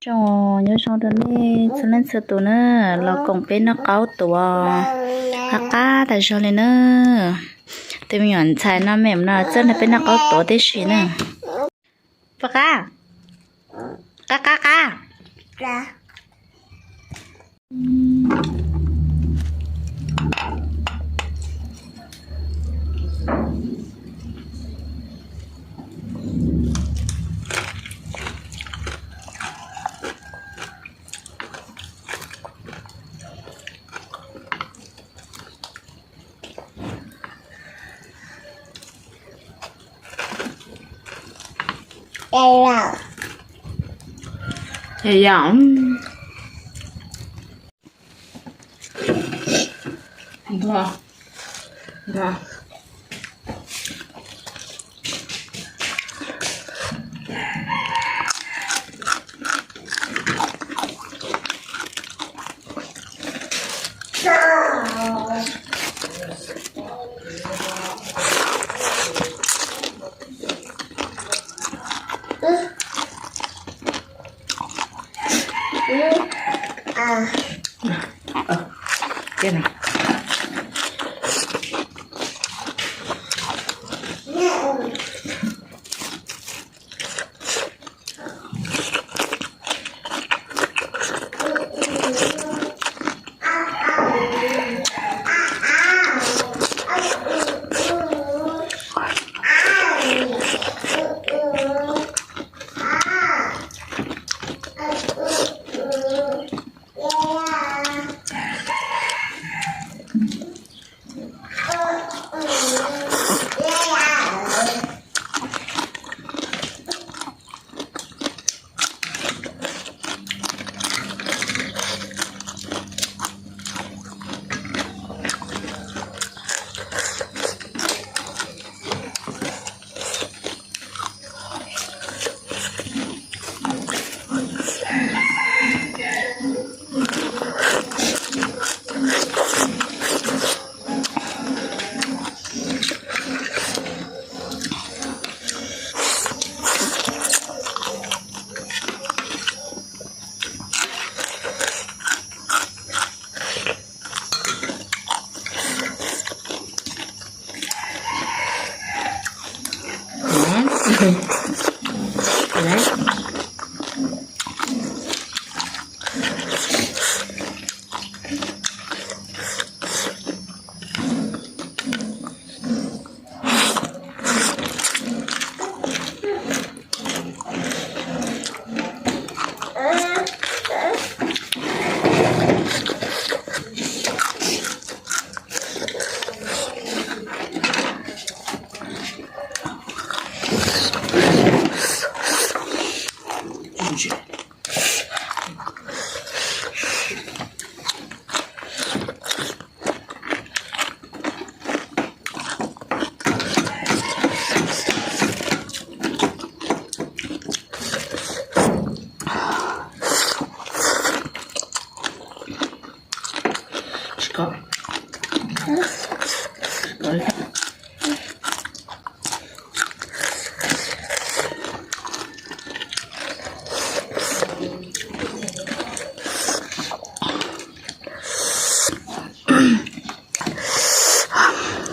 Zoo, nyob zoo rau nej txhua leej txhua tus na, los koom peb noj qaub tuav qab qab tas zog li na. Tus me nyuam ntxhais no mem no txawj nrog peb noj qaub tuav tib si na. Puas qab? Qab qab qab.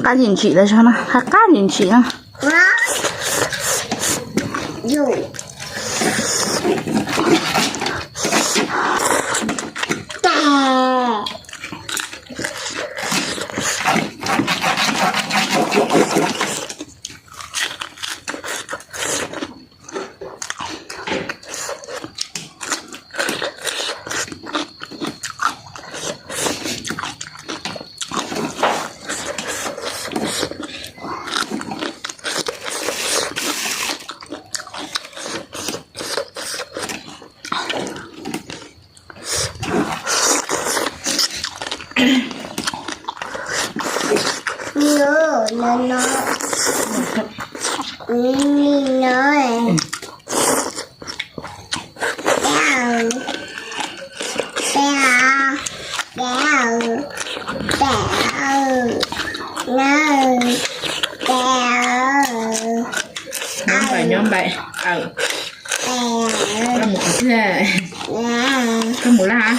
Qab ntsim ntsim tas zog no, qab ntsim ntsim no. No, no, no. No, no. Down. Down. Down. Down. No. Down. Nyob npaim, nyob npaim. Aw. Down. Koj mus qhov twg? Koj mus lawm hab?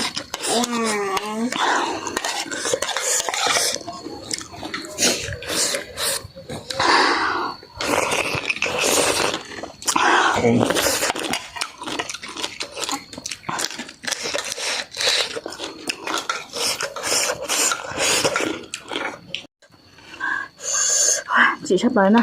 Txiv sab plaws na.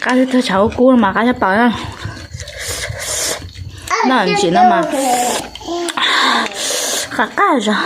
Qab tag tshav kub kub no mas qab tshaj plaws na. Noj ntsim no mas qab qab zog.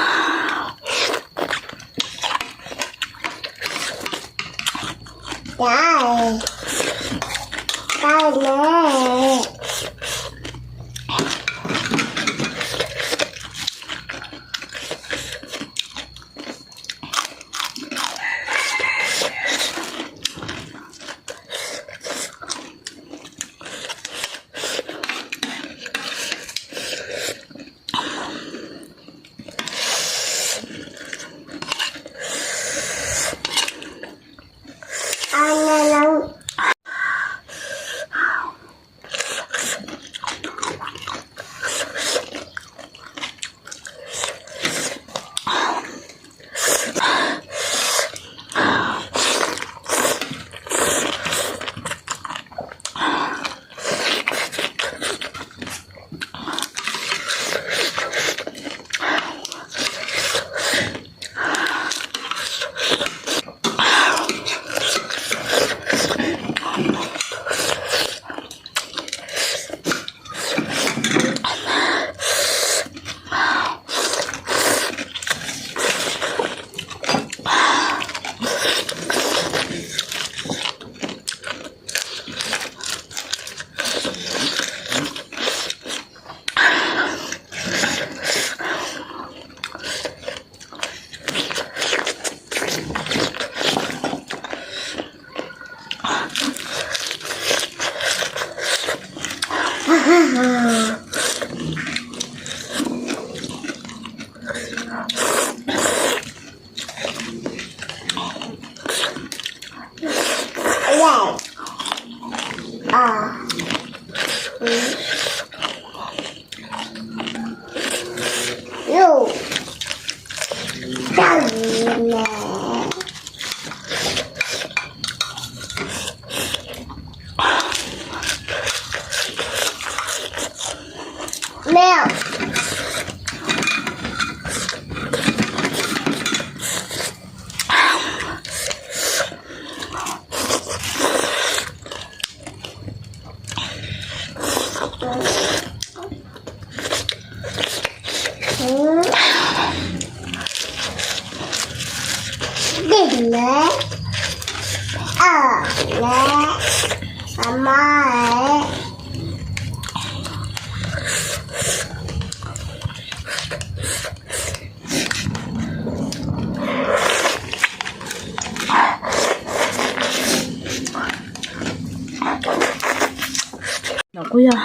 No kuj yog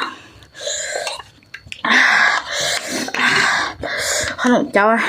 qhob noom caub.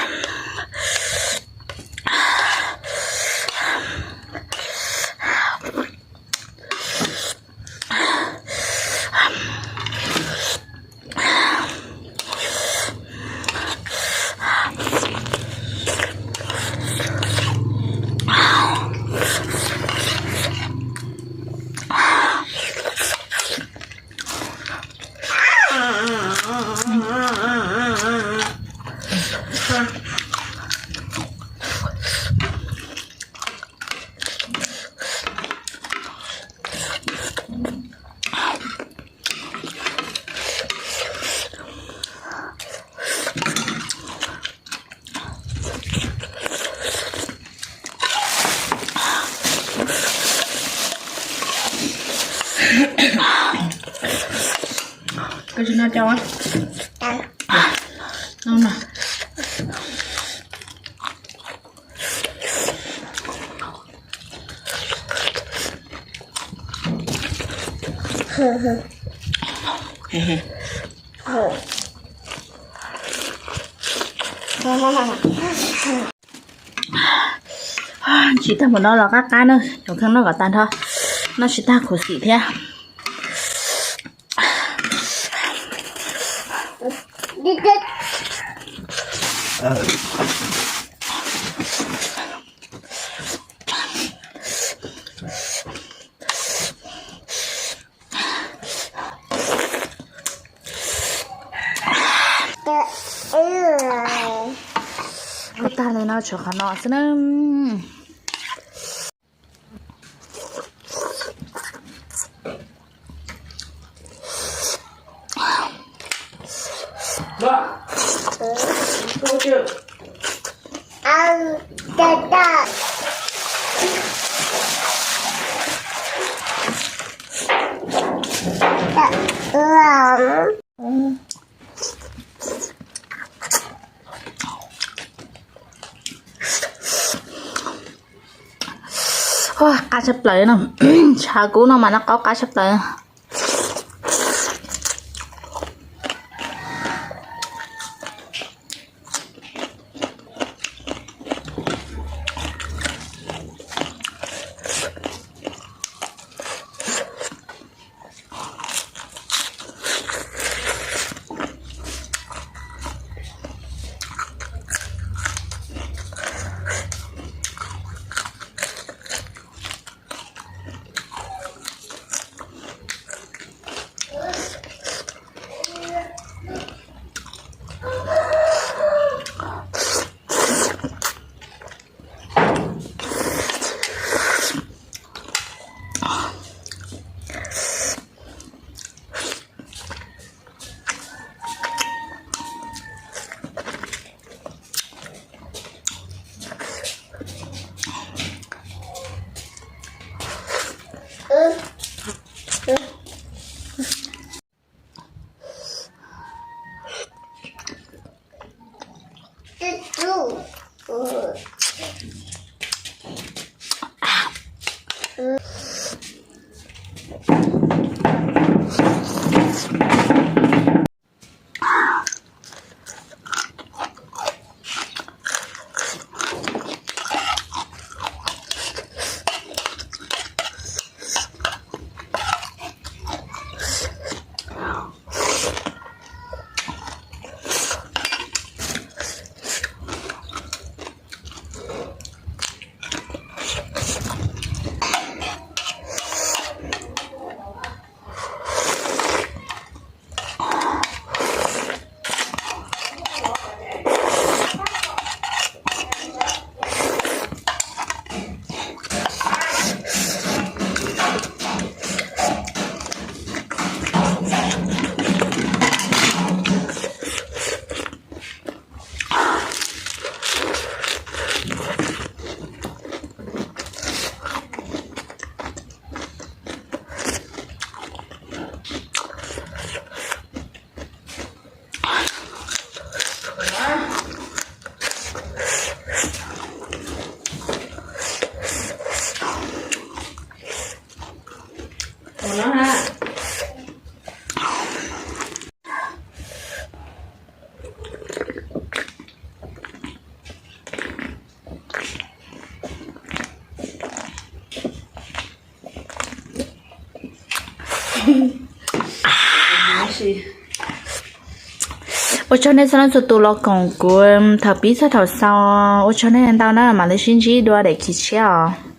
Tsis no cov no. Ntsis tag mus no los qab qab na, cov kheej noj kom tag nrho, noj tsis tag khuv xim thiab. Ua tag li no tshuav qhov no xwb na. Ua qab tshaj plaws no, tshav kub no mas noj qaub qab tshaj plaws. Ua tsaug nej txhua leej txhua tus los koom kuv thaum pib txog thaum xaus. Ua tsaug nej ntau na, mam li sib ntsib dua daim khiv tshiab os.